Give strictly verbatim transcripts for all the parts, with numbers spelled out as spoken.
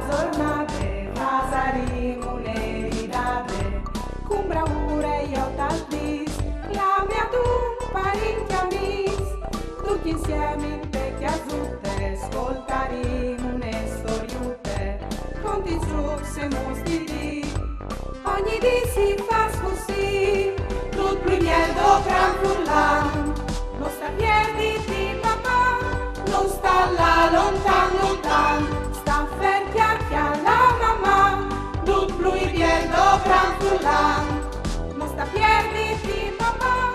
Zornade, fasarimo une ridade, cun braure jo tal dis, clame a tu, parint e amîs, ducj insiemi inte cjasute, scoltarimo une storiute, conti, trucs e mustiris. Ogni dì si fâs cussì, dut plui biel dal gran furlan. No sta pierditi, Maman, no sta lâ lontan, lontan, sta fer cjale a Maman, dut plui biel dal gran furlan. No sta pierditi, Maman,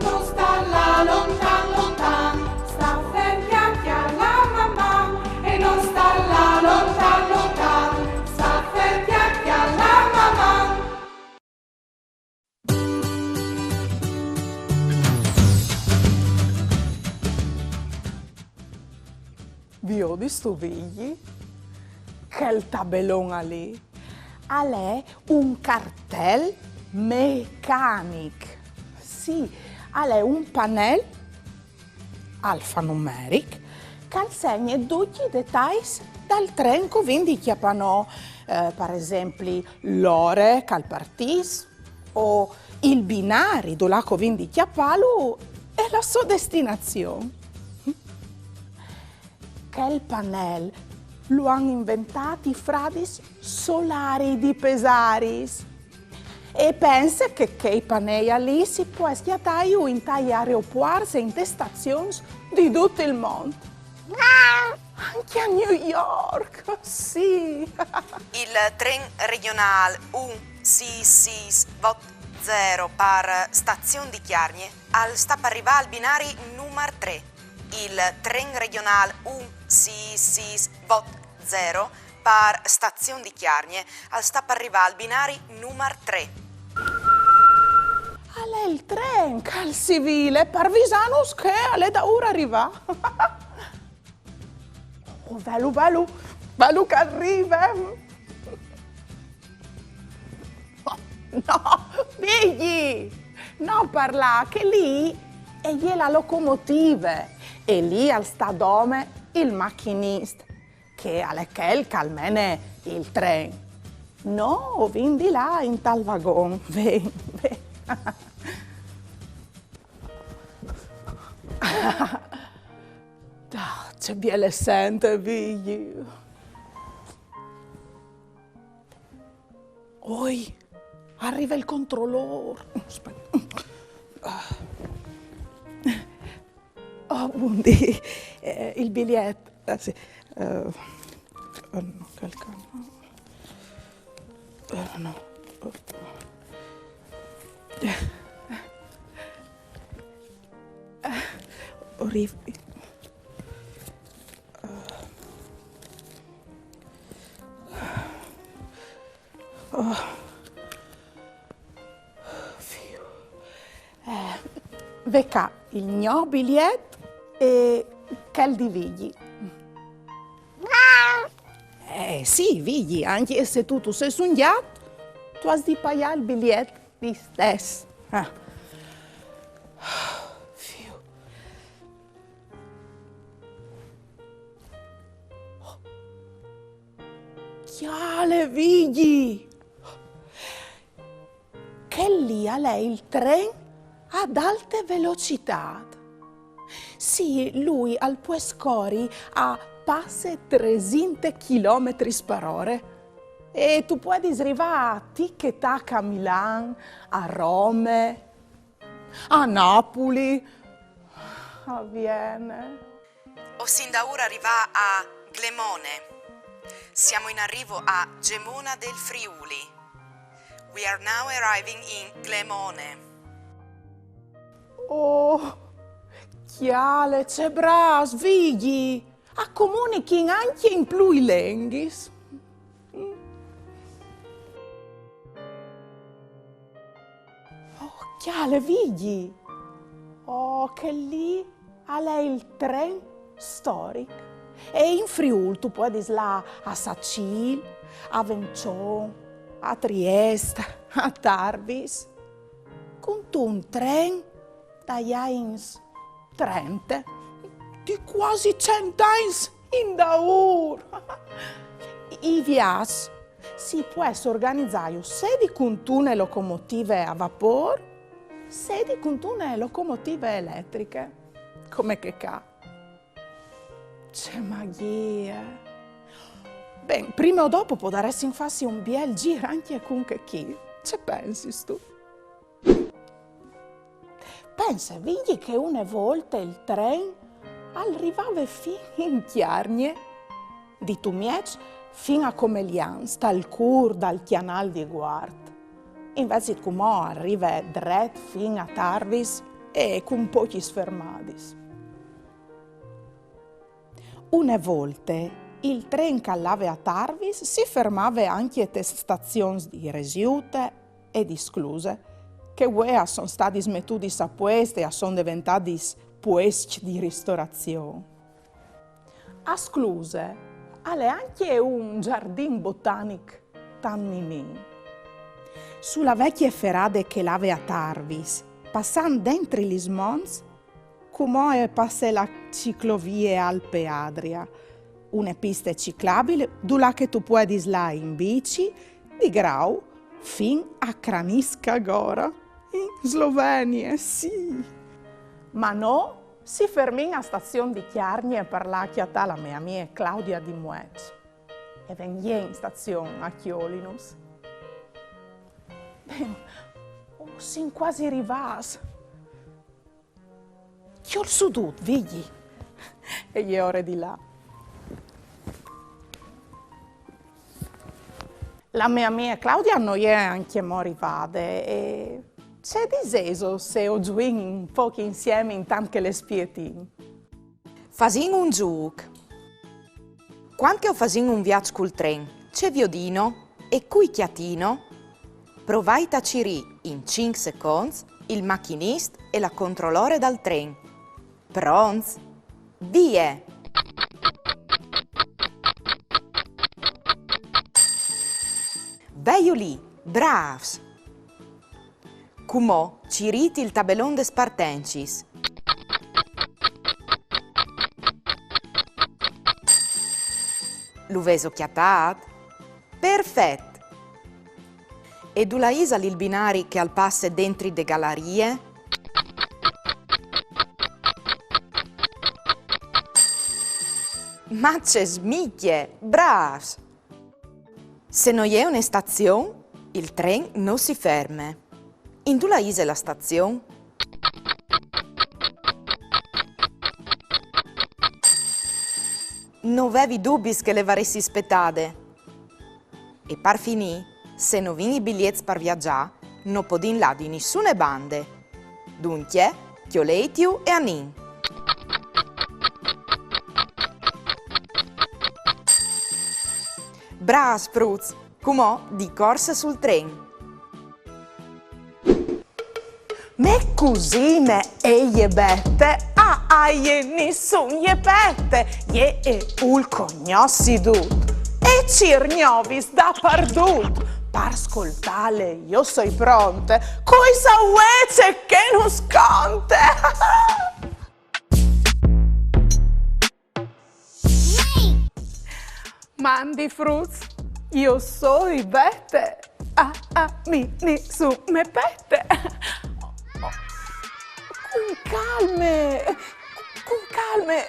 no sta lâ lontan, lontan, sta fer cjale a Maman, e no sta lâ lontan, lontan, sta fer cjale a Maman. Viodistu, Vigji? Chel tabelon li al è un cartel mecanic. Sì, al è un panel alfanumeric che al segne ducj i detais dal tren che o vin di cjapâ nô, eh, par esempli, la ore che al partìs, o il binari dulà che o vin di cjapâlu e la sô destinazion. Chel panel lu àn inventât i fradis Solari di Pesaris. E pense che chei panei li si pues cjatâju intai aeropuarts e intes stazions di dut il mont. Ancje a New York, sì. Il tren regjonâl un sîs sîs vot zero par stazion di Cjargne al sta par rivâ al binari numar trê. Il tren regjonâl un sîs sîs vot zero par stazion di Cjargne al sta par rivâ al binari numar trê. Al è il tren che al sivile par visânus che al è daûr a rivâ. Oh, velu, velu, velu che al rive. No, Vigji! No parlâ, che li e je la locomotive, e li al sta dome il machinist, che al è chel che al mene il tren. Nô o vin di lâ intal vagon, ven, ven. Ah, ce biele sente, Vigji. Oi, al rive il controlôr. Aspete. Oh, bundì. Eh, il biliet. Ah, sì. Eh, oh no, chel ca no. Oh no. Orribile. Oh. Fiu. Eh, ve ca il gno biliet e chel di Vigji. Eh, sì, Vigji, ancje se tu tu sês un gjat, tu âs di paiâ il biliet listès. Ah. Fiu. Cjale, Vigji! Chel li al è il tren ad alte velocitât. Sì, lui al pues cori a passe tresinte chilometris par ore. E tu puedis rivâ tic e tac a Milan, a Rome, a Napuli, a Viene. O sin daûr a rivâ a Glemone. Siamo in arrivo a Gemona del Friuli. We are now arriving in Glemone. Oh, cjale, ce brâfs, Vigji! A comunichin ancje in plui lenghis. Oh, cjale, Vigji! Oh, chel li al è il tren storic. E in Friûl tu puedis lâ a Sacîl, a Vençon, a Triest, a Tarbis, cuntun tren dai agns trente, di cuasi cent agns indaûr. I viaçs si pues organizâju sedi cuntune locomotive a vapôr, sedi cuntune locomotive eletriche, come chê ca. Ce magjie! Ben, prime o dopo podaressin fâsi un biel zîr ancje cun chê chi. Ce pensistu? Pense, viodi che une volte il tren al rivave fin in Cjargne, di tu mieç fin a Comelians, tal cûr dal Cjanâl di Guart. Invezit cumò al rive dret fin a Tarvis e cun pocjis fermadis. Une volte il tren che al lave a Tarvis si fermave ancje tes stazions di Resiute e di Scluse, che vuê a son stadis metudis a puest e a son deventadis puescj di ristorazion. A Scluse al è ancje un zardin botanic tant ninin. Su la vecje ferade che lave a Tarvis, passant dentri lis monts, cumò e passe la ciclovie Alpe Adria, une piste ciclabil dulà che tu puedis lâ in bici di Grau fin a Cranička Gora, in Slovenie, sì. Ma nô si fermìn a stazion di Cjargne par lâ a cjatâ la mê amie Claudia di Mueç. E ven jê in stazion a cjolinus. Ben, o sin cuasi rivâts. Cjol sù dut, viodi. E je ore di lâ. La mê amie Claudia no je ancjemò rivade e ce disêso se o zuìn un pôc insiemi intant che le spietìn? Fasìn un zûc. Cuant che o fasìn un viaç cul tren, ce viodìno e cui cjatìno? Provait a cirî in cinc seconts il machinist e la controlore dal tren. Pronts? Vie! Vei li, brâfs! Cumò cirît il tabelon des partencis. Lu vêso cjatât? Perfet! E dulà isal il binari che al passe dentri de galarie? Ma ce smicje! Brâfs! Se no je une stazion, il tren no si ferme. Indulà ise la stazion? No vevi dubis che le varès spetade. E par finî, se no vin i biliets par viazâ, no podìn lâ di nissune bande. Duncje, cjolêtju e anìn. Brâfs fruts! Cumò di corse sul tren. Mê cusine e je Bete, a, a jê nissun je pete, jê e vûl cognossi dut. E cîr gnovis dapardut, par scoltâle jo soi pronte, cui sa vuê ce che nus conte. Mandi fruts, jo soi Bete, a, a mi nissun me pete. Cun calme, cun calme,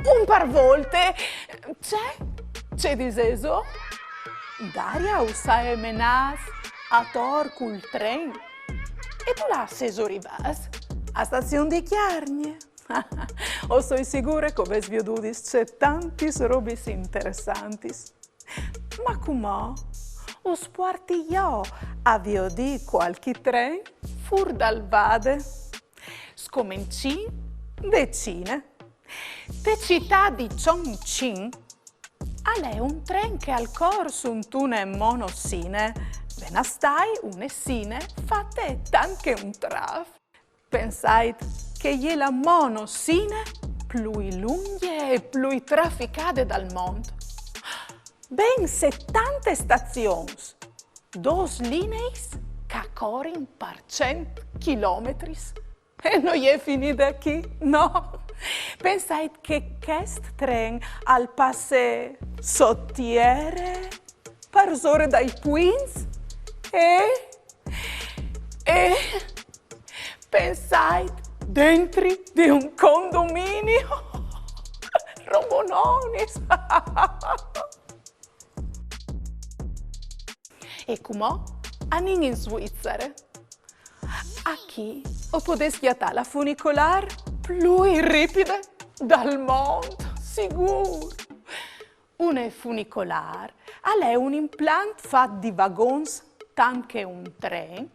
un par volte. Ce? Ce disêso? Daria us à menâts ator cul tren. E dulà sêso rivâts? A stazion di Cjargne. O soi sigure che o vês viodudis cetantis robis interessantis. Ma cumò us puarti jo a viodi cualchi tren fûr dal vade. Scomencìn de Cine. Te citât di Chongqing al è un tren che al cor suntune monossine, ven a stâi une sine fate tant che un traf. Pensait che e je la monossine plui lungje e plui traficade dal mont. Ben setante stazions, dôs lineis che a corin par cent chilometris. E no je finide chi, no. Pensait che chest tren al passe sot tiere, parsore dai puints e, e pensait dentri di un condominio. Robononis. E cumò anìn in Svizzere. Achì o podês cjatâ la funicolâr plui ripide dal mont, sigûr. Une funicolâr al è un implant fat di vagons tant che un tren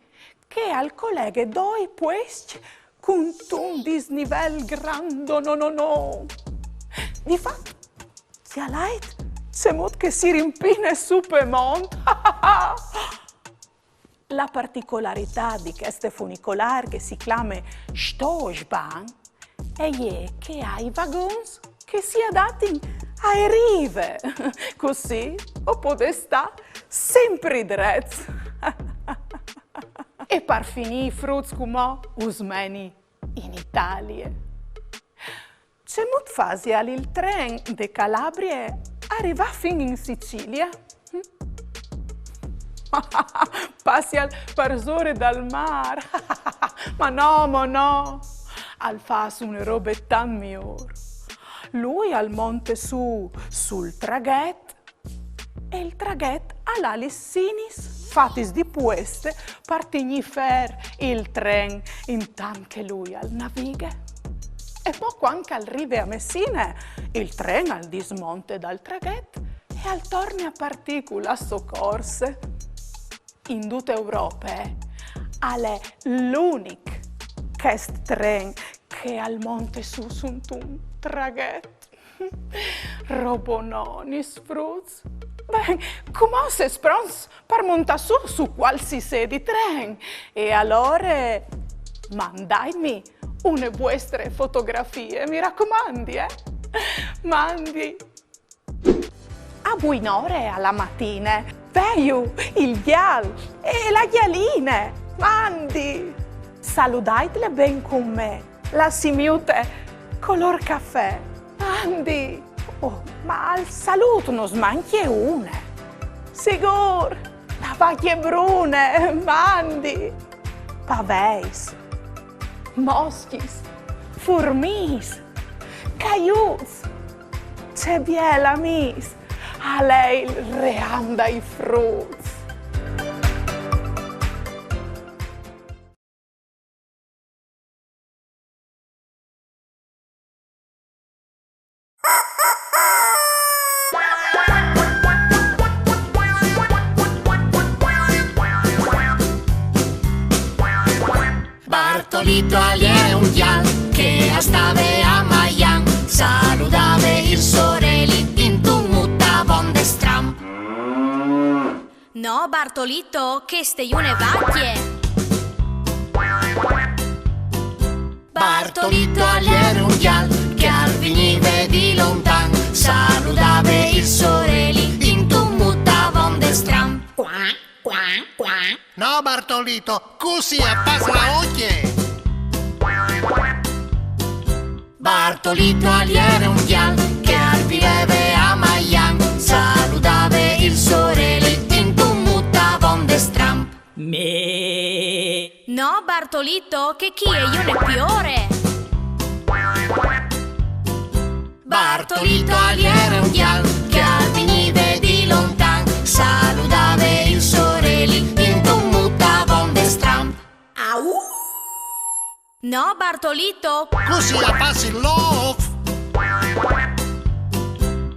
che al coleghe doi puescj cuntun disnivel grando, no, no, no. Di fat, cjalait cemût che si rimpine sù pe mont. La particolaritât di cheste funicolâr, che si clame Stoßbahn, e je che e à i vagons che si adatin ae rive. Cussì o podês stâ simpri drets. E par finî, fruts, cumò us meni in Italie. Cemût fasial il tren de Calabrie a rivâ fin in Sicilie? Passial parsore dal mâr. Ma no, ma no. Al fâs une robe tant miôr. Lui al monte sù sul traghet e il traghet al à lis sinis fatis di pueste par tignî fer il tren intant che lui al navighe. E po, cuant che al rive a Messine, il tren al dismonte dal traghet e al torne a partî cu la sô corse. In dute Europe al è l'unic chest tren che al monte sù suntun traghet. Robononis, fruts. Ben, cumò o sês pronts par montâ sù su cualsisedi tren. E alore mandaitmi une vuestre fotografie, mi racomandi, eh? Mandi. A buinore a la matine, veiu il gjal e la gjaline, mandi! Saludaitle ben cun me, la simiute colôr cafè, mandi! Oh, ma al salût nus mancje une. Sigûr, la vacje brune, mandi! Paveis, moscjis, furmiis, caiuts. Ce biel, amîs, al è il ream dai fruts. Bartolito al jere un gjal che al stave a Maian, saludave il soreli intun mutavon de stramp. No, Bartolito, cheste e je une vacje. Bartolito al jere un gjal che al vignive di lontan, saludave il soreli intun mutavon de stramp. Cuà, cuà, cuà. No, Bartolito, cussì al fâs la ocje. Bartolito al jere un gjal che al vignive a Maian, saludave il soreli intun mutavon de stramp. Me. No, Bartolito, che chi e je une piore. Bartolito al jere un gjal che al vignive di lontan, saludave il soreli intun mutavon de stramp. Au! No, Bartolito! Cussì al fâs il lof!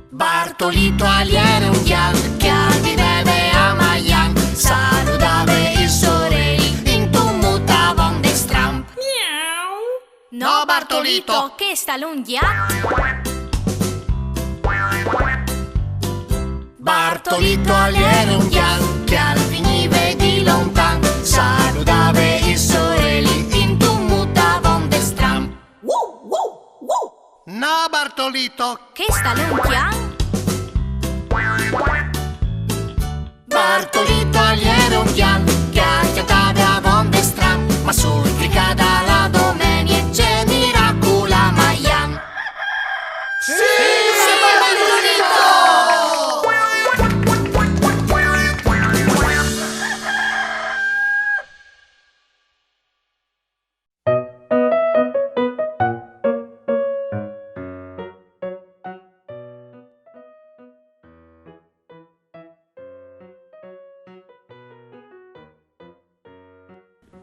Bartolito al jere un gjal che al vignive a Maian, saludave il soreli intun mutavon de stramp. Miau! No, Bartolito, chest al è un gjat. Bartolito al jere un gjal che al vignive di lontan, saludave il soreli intun mutavon de stramp. Wou, wou, wou. No, Bartolito. Chest al è un cjan. Bartolito al jere un gjal che al cjatave avonde stramp, ma sul cricâ da la domenighe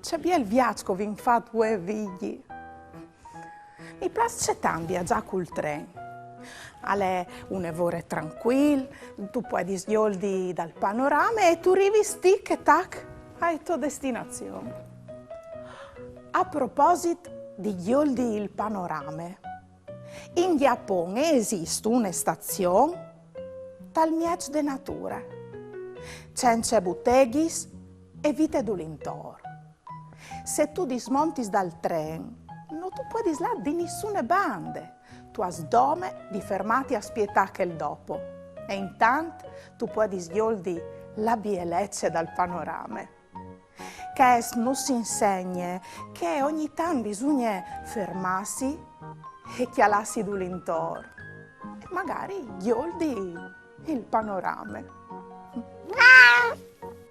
Ce biel viaç che o vin fat vuê e Vigji. Mi plâs cetant viagjâ cul tren. Al è une vore trancuil, tu puedis gjoldi dal panorame e tu rivis tic e tac ae tô destinazion. A proposit di gjoldi il panorame, in Gjapon e esist une stazion tal mieç de nature, cence buteghis e vite dulintor. Se tu dismontis dal tren, no tu puedis lâ di nissune bande. Tu âs dome di fermâti a spietâ chel dopo. E intant tu puedis gjoldi la bielece dal panorame. Chest nus insegne che ogni tant bisugne fermâsi e cjalâsi dulintor. E magari gjoldi il panorame.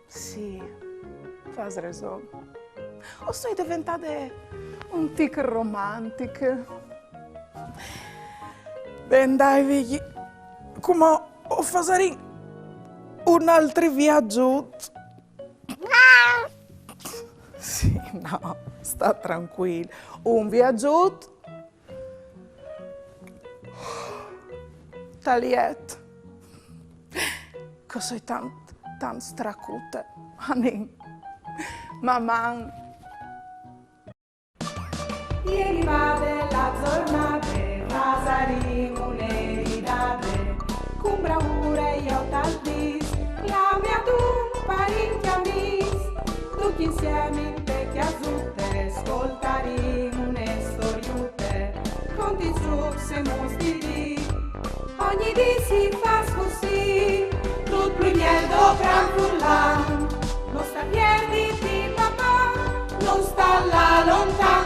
Sì, fâs reson. O soi deventade un tic romantiche. Ben, dai, Vigji, cumò o fasarìn un altri viagjut. Sì, no, sta trancuil. Un viagjut tal jet. Che o soi tant, tant stracute. Anìn. Maman! E rivade la zornade, fasarìn une ridade, cun braure jo tal dîs, clame adun parint e amîs, ducj insiemi inte cjasute, scoltarìn une storiute, conti, zûcs e muts di dì. Ogni dì si fâs cussì, dut plui biel dal gran furlan. No sta pierditi, papà, no sta lâ lontan.